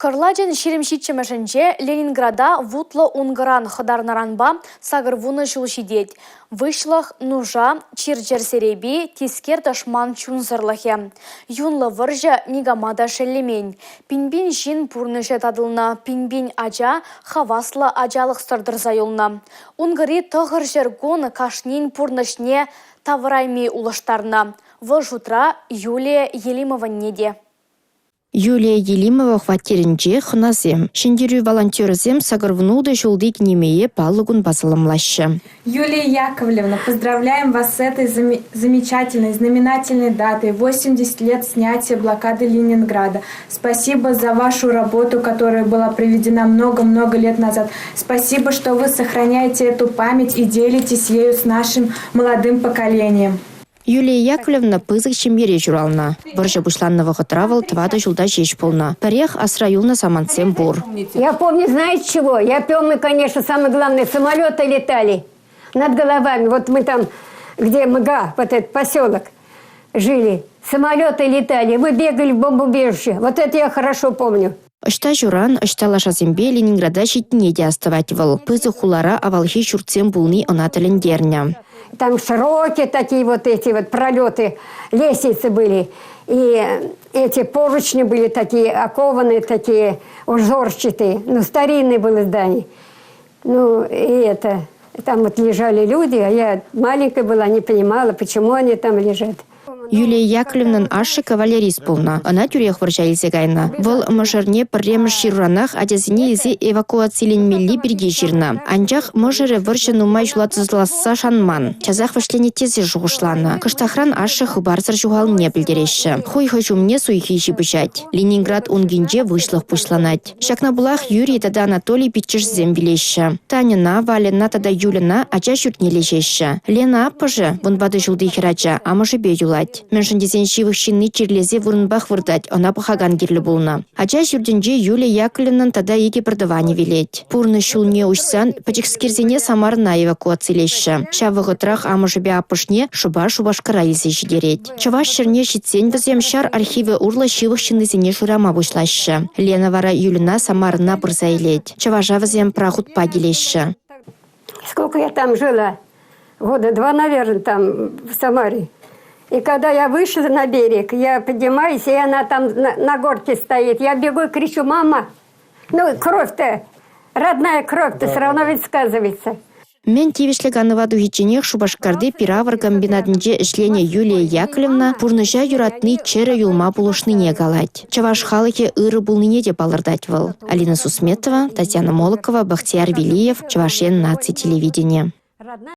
Кӑрлачӑн 27-мӗшӗнче Ленинграда вутлӑ ункӑран хӑтарнӑранпа 80 ҫул ҫитет. Выҫлӑх, нуша, чир-чӗр серепи, тискер тӑшман чунсӑрлӑхӗ. Юнлӑ вӑрҫӑ никама та шеллемен. Пин-пин ҫын пурнӑҫӗ татӑлнӑ, пин-пин ача хаваслӑ ачалӑхсӑр тӑрса юлнӑ. Ункӑри 900 кун кашнин пурнӑҫне тавӑрайми улӑштарнӑ. Вӑл шутра Юлия Елимованне те. Юлия Елимова хваттерӗнче хӑнасем. Ҫӗнтерӳ волонтерӗсем 86 ҫулти кинемее паллӑ кунпа саламлаҫҫӗ. Юлия Яковлевна, поздравляем вас с этой замечательной, знаменательной датой – 80 лет снятия блокады Ленинграда. Спасибо за вашу работу, которая была проведена много-много лет назад. Спасибо, что вы сохраняете эту память и делитесь ею с нашим молодым поколением. Юлия Яковлевна пысӑк ҫемьере ҫуралнӑ. Вӑрҫӑ пуҫланнӑ вӑхӑтра вӑл тӑватӑ ҫулта ҫеҫ пулнӑ. Пӗрех асра юлнӑ самантсем пур. Я помню, знаете чего? Я помню, конечно, самое главное, самолеты летали над головами. Вот мы там, где МГА, вот этот поселок, жили. Самолеты летали, мы бегали в бомбоубежище. Вот это я хорошо помню. Ӑҫта ҫуран, ӑҫта лашасемпе Ленинграда ҫитнине те астӑвать вӑл. Пысӑк хулара авалхи ҫуртсем пулни ӑна тӗлӗнтернӗ. Там широкие такие вот эти вот пролеты, лестницы были. И эти поручни были такие окованные, такие узорчатые. Ну, старинные было здание. Ну, и это, там вот лежали люди, а я маленькая была, не понимала, почему они там лежат. Юлия Яковлевнӑн ашшӗ кавалерист пулнӑ. Ӑна тӳрех вӑрҫа илсе кайнӑ. Вӑл мӑшӑрне пӗрремӗш ҫыруранах ачасене илсе эвакуациленмелли пирки ҫырнӑ. Анчах мӑшӑрӗ вӑрҫӑ нумай ҫула тӑсӑласса шанман. Часах вӗҫленет тесе шухӑшланӑ. Кӑштахран ашшӗ хыпарсӑр ҫухалнине пӗлтереҫҫӗ. Хуйхӑ ҫумне суйхи ҫыпӑҫать. Ленинград ункинче выҫлӑх пуҫланать. Ҫакна пулах Юрий тата Анатолий пиччӗшӗсем вилеҫҫӗ. Таньӑна, Вальӑна тата Юльӑна ача ҫуртне леҫеҫҫӗ. Лена аппӑшӗ, вунтӑватӑ ҫулти хӗрача, амӑшӗпе юлать. Мӗншӗн тесен ҫывӑх ҫынни чирлесе вырӑнпах выртать, ӑна пӑхакан кирлӗ пулнӑ. Ача ҫуртӗнче Юлия Яковлевнӑн тата икӗ пӗртӑванӗ вилет. Пурнӑҫ ҫулне уҫсан пӗчӗкскерсене Самарӑна эвакуацилеҫҫӗ. Ҫав вӑхӑтрах амӑшӗпе аппӑшне шӑпа Шупашкара илсе ҫитерет. Чӑваш ҫӗрне ҫитсен вӗсем ҫар архивӗ урлӑ ҫывӑх ҫыннисене шырама пуҫлаҫҫӗ. Лена вара Юльӑна Самарӑна пырса илет. Чӑваша вӗсем прахутпа килеҫҫӗ. Сколько я там жила? Года два, наверное, там в Самаре. И когда я вышла на берег, я поднимаюсь, и она там на, на горке стоит. Я бегу и кричу, мама, ну кровь-то, родная кровь-то все равно ведь сказывается. Мӗн тивӗҫлӗ канӑва тухичченех Шупашкарти пир-авӑр комбинатӗнче ӗҫленӗ Юлия Яковлевна пурнӑҫа юратни чӗрӗ юлма пулӑшнине калать. Чӑваш халӑхӗ ырӑ пулнине те палӑртать вӑл. Алина Сусметова, Татьяна Молокова, Бахтияр Велиев, Чӑваш Ен наци телевиденийӗ.